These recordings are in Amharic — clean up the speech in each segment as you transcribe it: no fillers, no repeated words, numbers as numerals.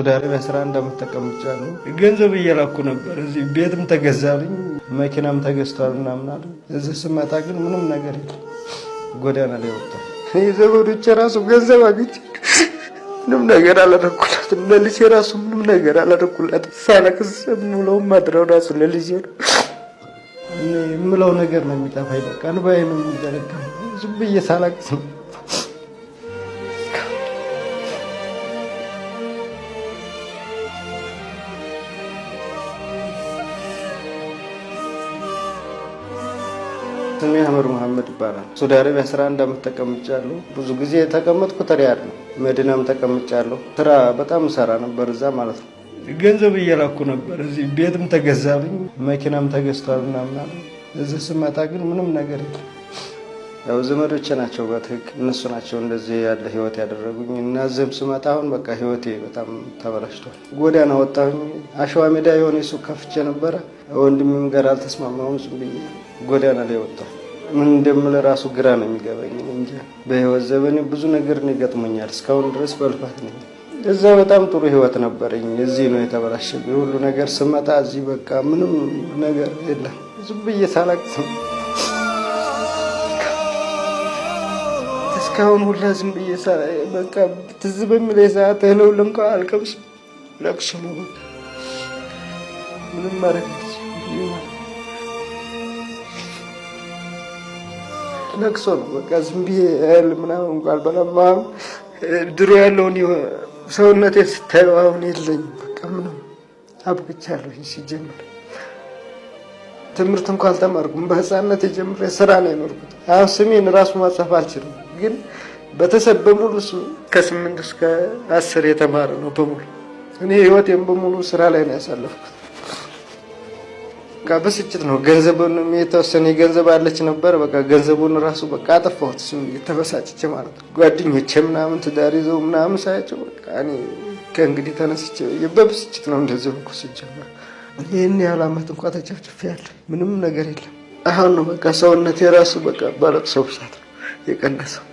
ሳውዲ አረቢያ 11 ዓመት ተቀምጫለሁ። ገንዘብ እየላኩ ነበር። እዚህ ቤትም ተገዛልኝ፣ መኪናም ተገዝቷል ምናምን አሉ። እዚህ ስመጣ ግን ምንም ነገር የለም። ጎዳና ላይ ወጣሁ። የዘመዶቼ ራሱ ገንዘብ አግኝቼ ምንም ነገር አላደረኩላትም። ለልጄ ራሱ ምንም ነገር አላደረኩላትም። ሳለቅስ የምውለው ማድረው ራሱ ለልጄ ነው። እኔ የምለው ነገር ነው የሚጠፋኝ። በቃ እንባዬ ነው የሚዘረጋው። ዝም ብዬ ሳለቅስ ነው። ስሜ አህመድ መሐመድ ይባላል። ሳውዲ አረቢያ 11 ዓመት ተቀምጫለሁ። ብዙ ጊዜ የተቀመጥኩት ሪያድ ነው። መዲናም ተቀምጫለሁ። ስራ በጣም ሰራ ነበር እዛ ማለት ነው። ገንዘብ እየላኩ ነበር። እዚህ ቤትም ተገዛልኝ፣ መኪናም ተገዝቷል ምናምን አሉ። እዚህ ስመጣ ግን ምንም ነገር የለም። ያው ዘመዶቼ ናቸው በትክክል እነሱ ናቸው እንደዚህ ያለ ህይወት ያደረጉኝ እና እዚህም ስመጣ አሁን በቃ ህይወቴ በጣም ተበላሽቷል። ጎዳና ወጣሁኝ። አሸዋ ሜዳ የሆነ ሱቅ ከፍቼ ነበረ። ወንድሜም ጋር አልተስማማሁም። ዝም ብዬ ጎዳና ላይ ወጣሁ። ምን እንደምል ራሱ ግራ ነው የሚገባኝ። እንጂ በህይወት ዘመኔ ብዙ ነገር ነው ይገጥሞኛል። እስካሁን ድረስ በልፋት ነኝ። እዛ በጣም ጥሩ ህይወት ነበረኝ። እዚህ ነው የተበላሸብኝ ሁሉ ነገር። ስመጣ እዚህ በቃ ምንም ነገር የለም። ዝም ብዬ ሳላቅስ ነው እስካሁን ሁላ ዝም ብዬ በቃ ትዝ በሚለኝ ሰዓት እህል እንኳን አልቀምስም። ለቅሶ ነው በቃ ምንም ማድረግ አልችልም። ለቅሶ ነው በቃ ዝም ብዬ እህል ምናምን እንኳን አልበላም። አሁን ድሮ ያለውን ሰውነቴ ስታየው አሁን የለኝም። በቃ ምንም አብቅቻለሁ። ሲጀምር ትምህርት እንኳን አልተማርኩም። በህፃንነት የጀምሬ ስራ ነው የኖርኩት። አሁን ስሜን ራሱ ማጻፍ አልችልም፣ ግን ቤተሰብ በሙሉ ከ8 እስከ 10 የተማረ ነው በሙሉ። እኔ ህይወቴን በሙሉ ስራ ላይ ነው ያሳለፍኩት። በቃ ብስጭት ነው። ገንዘቡን የተወሰነ ገንዘብ አለች ነበር። በቃ ገንዘቡን ራሱ በቃ አጠፋሁት። እሱን የተበሳጭቼ ማለት ነው። ጓደኞቼ ምናምን ትዳር ይዘው ምናምን ሳያቸው በቃ እኔ ከእንግዲህ ተነስቼ በብስጭት ነው እንደዚህ ሆንኩ። ሲጀመር ይህን ያህል ዓመት እንኳ ተጨፍጭፌያለሁ። ምንም ነገር የለም። አሁን ነው በቃ ሰውነቴ የራሱ በቃ ባለቅሶ ብዛት ነው የቀነሰው።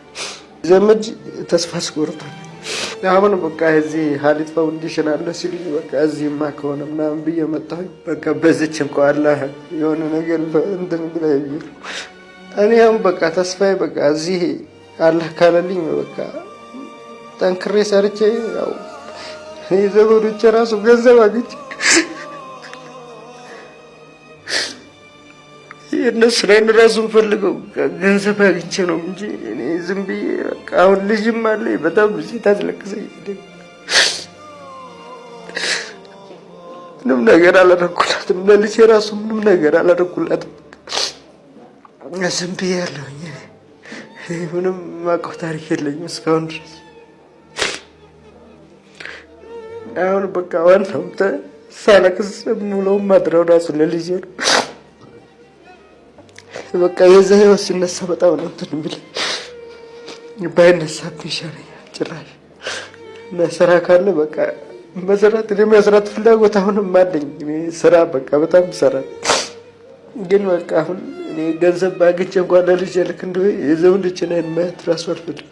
ዘመድ ተስፋ አስቆርጧል። አሁን በቃ እዚህ ሀሊት ፋውንዴሽን አለ ሲሉኝ በቃ እዚህማ ከሆነ ምናምን ብዬ መጣሁኝ። በቃ በዚች እንኳ አላህ የሆነ ነገር እንትን ብላ እኔ አሁን በቃ ተስፋዬ በቃ እዚህ አላህ ካለልኝ በቃ ጠንክሬ ሰርቼ ያው የዘመዶቼ ራሱ ገንዘብ አግኝቼ የእነሱ ላይ ራሱ ፈልገው ገንዘብ አግኝቼ ነው እንጂ እኔ ዝም ብዬ በቃ አሁን ልጅም አለ በጣም ብዙ ታስለቅሰኝ። ምንም ነገር አላደረኩላትም። ለልጄ ራሱ ምንም ነገር አላደረኩላትም። ዝም ብዬ ያለሁኝ ምንም የማውቀው ታሪክ የለኝም እስካሁን ድረስ። አሁን በቃ ዋናው ሳለቅስ የምውለው ማድረው ራሱ ለልጄ ነው። በቃ የዛ ህይወት ሲነሳ በጣም ነው እንትን የሚለኝ። ባይነሳብኝ ይሻለኛል ጭራሽ። እና ስራ ካለ በቃ መስራት እኔ መስራት ፍላጎት አሁንም አለኝ። ስራ በቃ በጣም እሰራለሁ። ግን በቃ አሁን እኔ ገንዘብ ባግኝቼ እንኳን ለልጄ ልክ እንደው የዘመዶቼን አይን ማየት ራሱ አልፈልግም።